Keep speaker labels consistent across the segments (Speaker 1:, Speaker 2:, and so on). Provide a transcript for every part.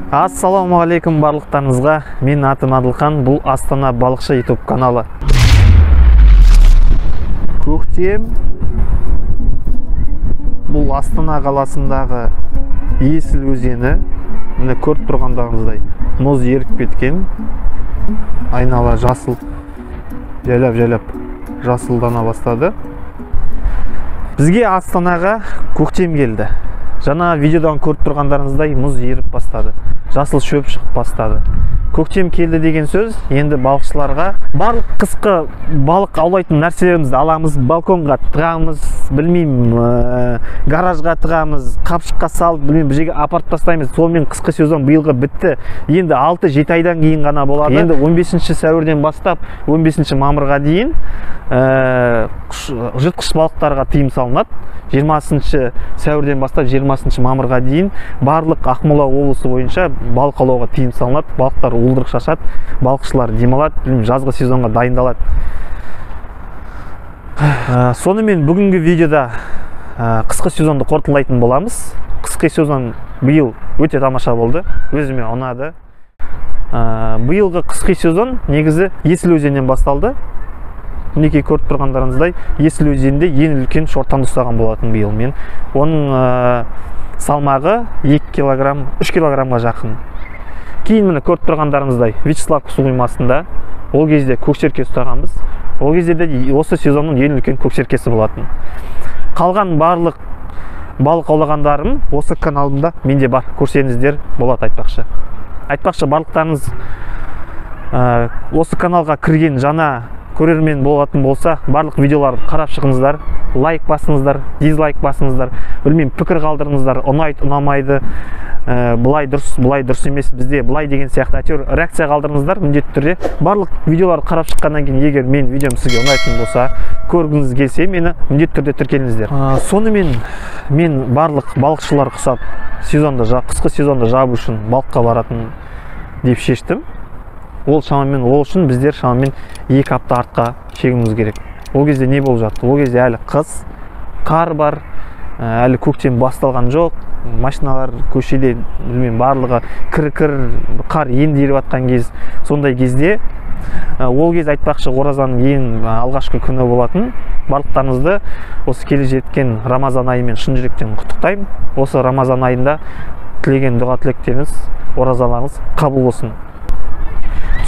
Speaker 1: Ассалаумағалейкум барлықтарыңызға. Мен атым Адылхан, бұл Астана балықшы YouTube каналы. Көктем, бұл Астана қаласындағы Есіл өзені. Міне көріп тұрғандарыңыздай мұз еріп кеткен, айнала жасыл, жайлап-жайлап жасылдана бастады. Бізге Астанаға көктем келді. Жаңа видеодан көріп тұрғандарыңыздай мұз еріп бастады, жасыл шөп шығып бастады. Көктем келді деген сөз, енді балықшыларға барлық қысқы балық аулайтын нәрселерімізді аламыз, балконға тығамыз, білмеймін, гаражға тығамыз, қапшыққа салып, білмеймін, бір жерге апарып тастаймыз. Сонымен қысқы сезон биылғы бітті. Енді 6-7 айдан кейін ғана болады. Енді 15 сәуірден бастап 15 мамырға дейін жыртқыш балықтарға тыйым салынады. 20 сәуірден бастап 20 мамырға дейін барлық Ақмола облысы бойынша балық аулауға тыйым салынады. Балықтар уылдырық шашады, балықшылар демалады, білмеймін, жазғы сезонға дайындалады. Сонымен бүгінгі видеода қысқы сезонды қорытындылайтын боламыз. Қысқы сезон биыл өте тамаша болды, өзіме ұнады. Биылғы қысқы сезон негізі Есіл өзенінен басталды. Мінекей көріп тұрғандарыңыздай Есіл өзенінде ең үлкен шортанды ұстаған болатын биыл мен. Оның салмағы 2 килограмм, 3 килограммға жақын. Кейін міне көріп тұрғандарыңыздай Вячеславка су қоймасында ол кезде көксерке ұстағанбыз. Ол кезде де осы сезонның ең үлкен көксеркесі болатын. Қалған барлық балық аулағандарым осы каналымда менде бар, көрсеңіздер болады. Айтпақшы. Айтпақшы, барлықтарыңыз осы каналға кірген жаңа көрермен болатын болса, барлық видеоларды қарап шығыңыздар, лайк басыңыздар, дизлайк басыңыздар, білмеймін, пікір қалдырыңыздар, ұнайды, ұнамайды, былай дұрыс, былай дұрыс емес, бізде былай деген сияқты әйтеуір реакция қалдырыңыздар міндетті түрде. Барлық видеоларды қарап шыққаннан кейін егер мен видеом сізге ұнайтын болса, көргіңіз келсе, мені міндетті түрде тіркеліңіздер. Сонымен мен барлық балықшылар құсап сезонды, қысқы сезонды жабу үшін балыққа баратын деп шештім. Ол шамамен, ол үшін біздер шамамен 2 апта артқа шегінуіміз керек. Ол кезде не болып жатты? Ол кезде әлі қыс, қар бар, әлі көктем басталған жоқ, машиналар көшеде, білмеймін, барлығы кір-кір, қар енді еріп жатқан кез. Сондай кезде, ол кез айтпақшы оразаның ең алғашқы күні болатын. Барлықтарыңызды осы келе жеткен Рамазан айымен шын жүректен құттықтаймын. Осы Рамазан айында тілеген дұға тілектеріңіз, оразаларыңыз қабыл болсын.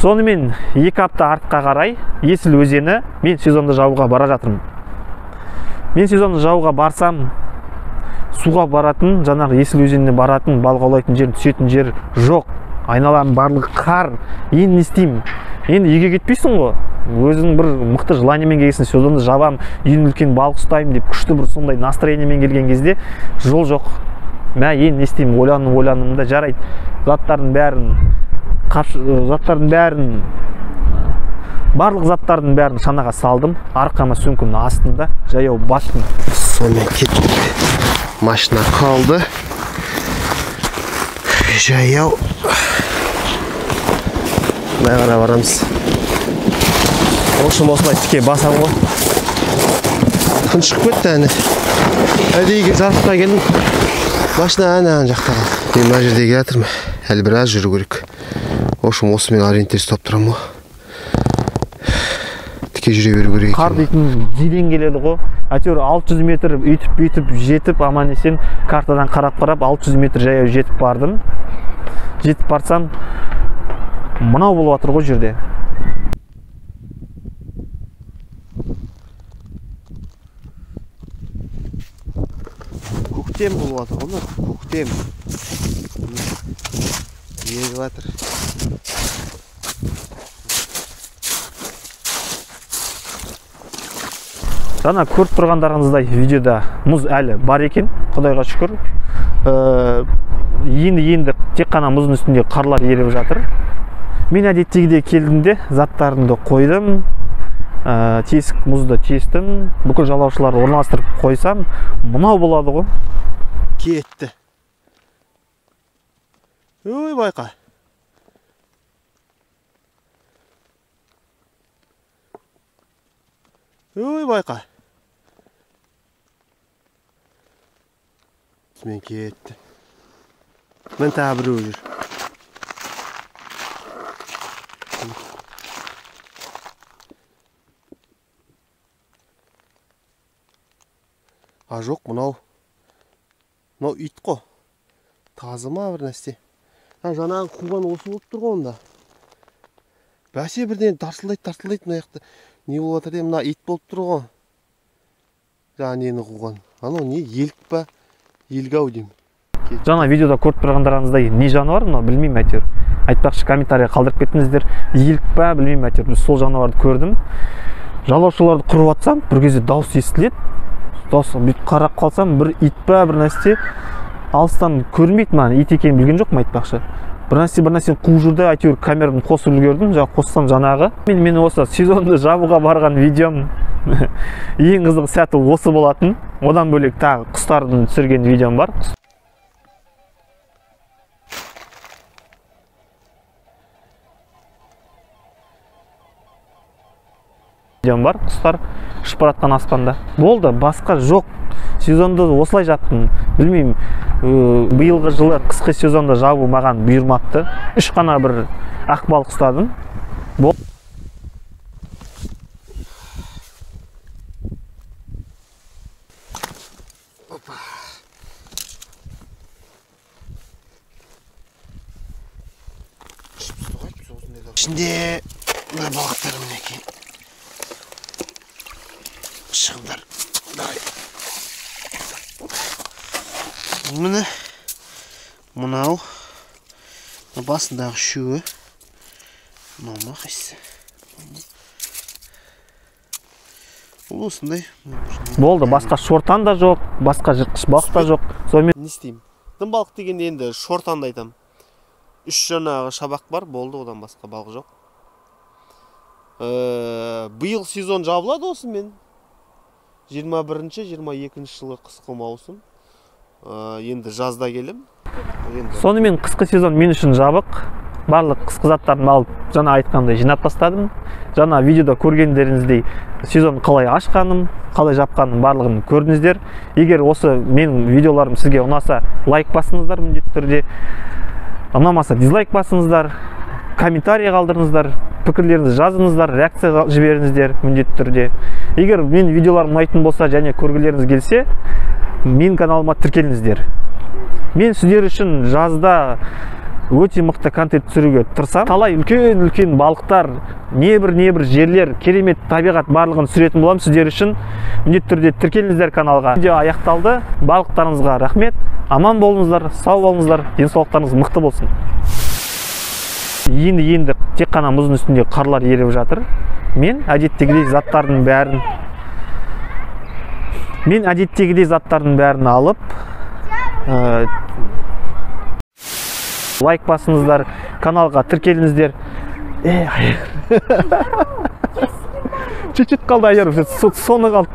Speaker 1: Сонымен 2 апта артқа қарай Есіл өзені мен сезонды жабуға бара жатырмын. Мен сезонды жабуға барсам, суға баратын, жаңағы Есіл өзеніне баратын, балық аулайтын жер, түсетін жер жоқ. Айналам барлығы қар. Енді не істеймін? Енді үйге кетпейсің ғой. Өзің бір мықты желаниемен келгенсің, сезонды жабам, ең үлкен балық ұстаймын деп күшті бір сондай настроениемен келген кезде жол жоқ. Мә, енді не істеймін? Ойландым, ойландым да, жарайды. Заттардың бәрін, барлық заттардың бәрін шанаға салдым, арқама сөмкемнің астында жаяу бастым.
Speaker 2: Сонымен кеттік. Машина қалды. Жаяу былай қарай барамыз.
Speaker 1: Общем, осылай тіке басам ғой.
Speaker 2: Күн шығып кетті әне. Әдейіге жарыққа келдім. Машина әне ана жақта қалды. Мен мына жерде келе жатырмын. Әлі біраз жүру керек. В общем, осымен ориентир ұстап тұрамын ғой. Тіке жүре беру керек.
Speaker 1: Қар дейтін зиден келеді ғой. Әйтеуір 600 метр үйтіп бүйтіп жетіп, аман есен картадан қарап-қарап 600 метр жаяу жетіп бардым. Жетіп барсам, мынау болып жатыр ғой жерде.
Speaker 2: Көктем болып жатыр ғой, көктем. Еріп жатыр.
Speaker 1: Жаңа көріп тұрғандарыңыздай видеода мұз әлі бар екен, Құдайға шүкір. Енді тек қана мұздың үстінде қарлар еріп жатыр. Мен әдеттегідей келдім де заттарымды қойдым, тесік мұзды тестім, бүкіл жалаушыларды орналастырып қойсам, мынау болады ғой.
Speaker 2: Кетті. Ой, байқа. Ой, байқа. Мен кетті. Мен тағы біреу жүр. А жоқ, мынау. Мынау ит қой. Тазы ма бір нәрсе. Жаңағы қуған осы болып тұр ғой онда. Бәсе бірден тарсылдайды мына жақта. Не болып жатыр деймін, мына ит болып тұр ғой. Жаңа нені қуған. Анау не, елік па? Елік ау деймін.
Speaker 1: Жаңа видеода көріп тұрғандарыңыздай не жануар мынау, білмеймін әйтеуір. Айтпақшы, комментария қалдырып кеттіңіздер. Елік па, білмеймін әйтеуір. Сол жануарды көрдім. Жалаушыларды құрып атсам, бір кезде дауыс естіледі. Дауыс бүйтіп қарап қалсам, бір ит па, бір нәрсе алыстан көрінбейді маған, ит екенін білген жоқпын айтпақшы. Бір нәрсе қуып жүрді, әйтеуір камерамды қосып үлгердім. Жаңа қоссам жаңағы. Мен осы сезонды жабуға барған видеом ең қызық сәті осы болатын. Одан бөлек тағы құстардың түсірген видеом бар. Видеом бар, құстар ұшып бара жатқан аспанда. Болды, басқа жоқ. Сезонды осылай жаптым. Білмеймін, биылғы жылы қысқы сезонды жабу маған бұйырмапты. 3 қана бір ақ балық ұстадым.
Speaker 2: Ішінде мына балықтар мінекей. Шығыңдар. Давай. Міне мынау басындағы үшеуі. Мынау ма қайсысы? Бұл осындай.
Speaker 1: Болды, басқа шортан да жоқ, басқа жыртқыш балық та жоқ. Сонымен
Speaker 2: не істеймін? Дым балық дегенде енді шортанды айтамын. 3 жаңағы шабақ бар, болды, одан басқа балық жоқ. Биыл сезон жабылады осымен. 21-22 жылы қысқы маусым. Енді жазда келем.
Speaker 1: Сонымен қысқы сезон мен үшін жабық. Барлық қысқы заттарын алып, жаңа айтқандай жинап тастадым. Жаңа видеода көргендеріңіздей сезон қалай ашқаным, қалай жапқаным барлығын көрдіңіздер. Егер осы менің видеоларым сізге ұнаса, лайк басыңыздар міндетті түрде. Ұнамаса дизлайк басыңыздар, комментарий қалдырыңыздар, пікірлеріңізді жазыңыздар, реакция жіберіңіздер міндетті түрде. Егер менің видеоларым ұнайтын болса және көргілеріңіз келсе, менің каналыма тіркеліңіздер. Мен сіздер үшін жазда өте мықты контент түсіруге тырысамын. Талай үлкен-үлкен балықтар, небір-небір жерлер, керемет табиғат барлығын түсіретін боламын сіздер үшін. Міндетті түрде тіркеліңіздер каналға. Видео аяқталды. Балықтарыңызға рахмет. Аман болыңыздар, сау болыңыздар, денсаулықтарыңыз мықты болсын. Енді тек қана мұздың үстінде қарлар еріп жатыр. Мен әдеттегідей заттардың бәрін алып, лайк басыңыздар, каналға тіркеліңіздер. Чуть-чуть қалды, Айгерім, соны қалды.